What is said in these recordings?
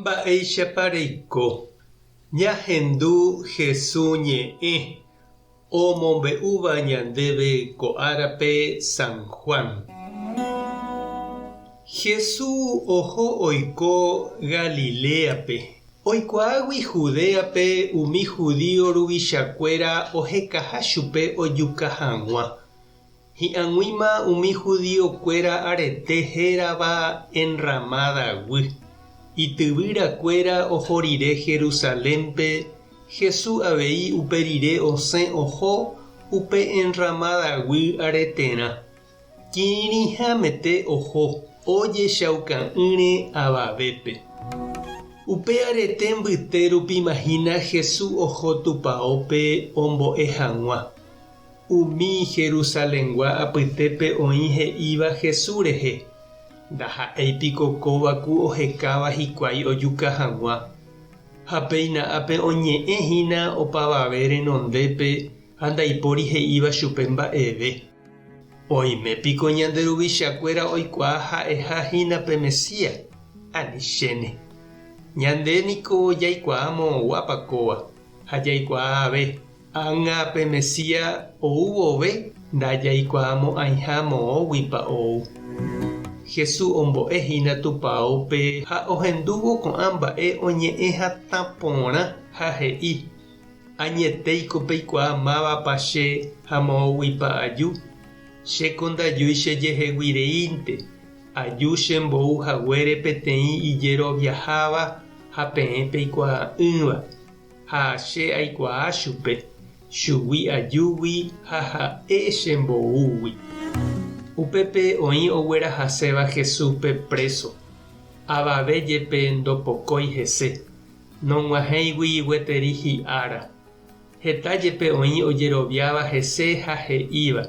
Mba'éichapa reiko? Ñahendu Hesu ñe'ẽ omombe'úva ñandéve ko árape San Juan. Hesu oho oiko Galiléape, oikuaágui Judéape umi judío ruvichakuéra ohekaha chupe ojuka hag̃ua. Hi'ag̃uíma umi judío-kuéra arete hérava Enrramáda-guy. Ityvýra-kuéra oho rire Jerusalénpe, Jesús avei upe rire osẽ oho upe Enrramáda-guy areterã. Kirirĩhámete oho, ojechauka'ỹre avavépe. Upe arete mbyte rupíma hína Jesús oho tupaópe ombo'e hag̃ua. Umi Jerusalengua apytépe oĩ he'íva Jesús rehe, Ndaha'éi piko kóva ku ohekáva hikuái ojuka hag̃ua. Ha péina ápe oñe'ẽ hína opavave renondépe ha ndaipóri he'íva chupe mba'eve. Oime piko ñande ruvichakuéra oikuaa ha'eha hína pe Mesías? Ani chéne. Ñande niko jaikuaa moõguápa kóva, ha jaikuaa ave. Ág̃a pe Mesías ou vove ndajaikuaamo'ãiha moõguipa ou. Jesús ombo'e hína tupaópe ha ohendúvo ko'ã mba'e oñe'ẽ hatã porã ha he'i, Añetéiko peikuaa mávapa che ha moõguipa aju? Chéko ndajúi chejehegui reínte, aju chembou haguére peteĩ ijeroviaháva ha peẽ peikuaa'ỹva. Ha che aikuaa chupe, chugui ajúgui ha ha'e chemboúgui. Upépe oĩ oguerahaséva Jesúspe préso. Avave jepe ndopokói hese, nog̃uahẽigui gueteri hi'ára. Heta jepe oĩ ojeroviáva hese ha he'íva,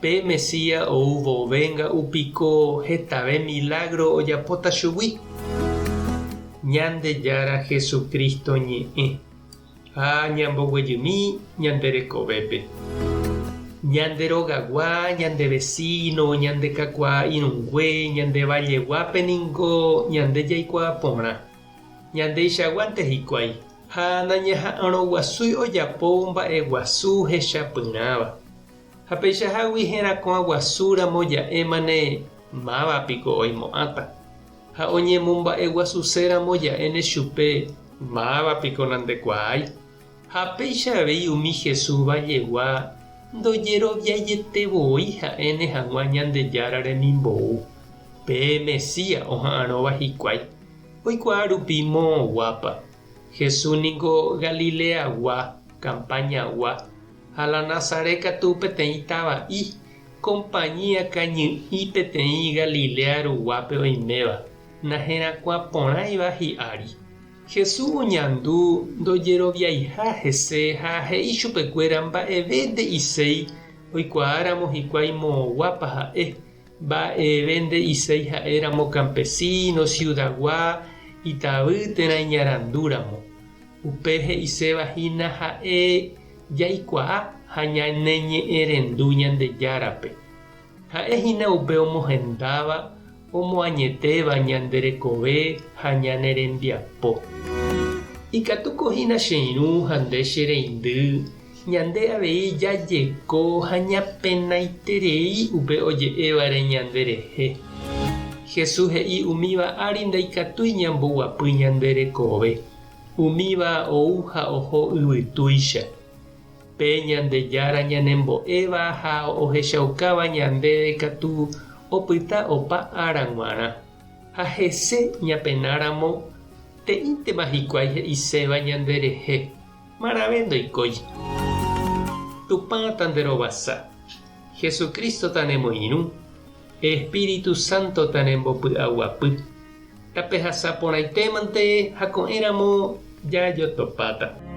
Pe Mesías ou vove nga'u piko hetave milágro ojapóta chugui? Ñandejára Jesucristo ñe'ẽ ha ñamboguejymi ñande rekovépe. Ñande rogagua, ñande vecino, ñande kakuaa irũngue, ñande valleguápe ningo ñande jaikuaa porã. Ñandeichaguánte hikuái ha nañaha'arõguasúi ojapo mba'eguasu hechapyrãva. Ha peichahágui herakuã guasu ramo ja'émane máva piko oimo'ãta, ha oñemomba'eguasuse ramo ja'éne chupe máva piko nandekuaái. Ha péicha avei umi Jesús vallegua ndojeroviaiete voi ha'éne hag̃ua Ñandejára remimbou, pe Mesías oha'arõva hikuái. Oikuaa rupi moõguápa. Jesús ningo Galileagua, campañagua, ha la Nazaret katu peteĩ tava'i, compañía kañy'i peteĩ Galilea ruguápe oiméva, naherakuã porãiva hi'ári. Jesús oñandu ndojeroviaiha hese ha he'i chupekuéra mba'eve nde'iséi oikuaáramo hikuái moõguápa ha'e, Mba'eve nde'iséi ha'éramo campesino, ciudad-gua, itavy térã iñarandúramo. Upe he'iséva hína ha'e jaikuaa ha ñaneñe'ẽrendu Ñandejárape. Ha'e hína upe omohendáva, omoañetéva ñande rekove ha ñane rembiapo. Ikatúko hína che irũ ha nde che reindy Ñande avei jajeko ha ñapenaiterei upe oje'évare ñanderehe. Jesús he'i umíva ári ndaikatúi ñamboguapy ñande rekove. Umíva ou ha oho yvytúicha. Pe Ñandejára ñanembo'éva ha ohechaukáva ñandéve katu opyta opa ára g̃uarã. Ha hese ñapenáramo te'íntema hikuái he'iséva ñanderehe. Marãve ndoikói. Tupã tanderovasa. Jesucristo tanemoirũ. Espíritu Santo tanembopy'aguapy. Tapehasa porãitémante ha ko'ẽramo jajotopáta.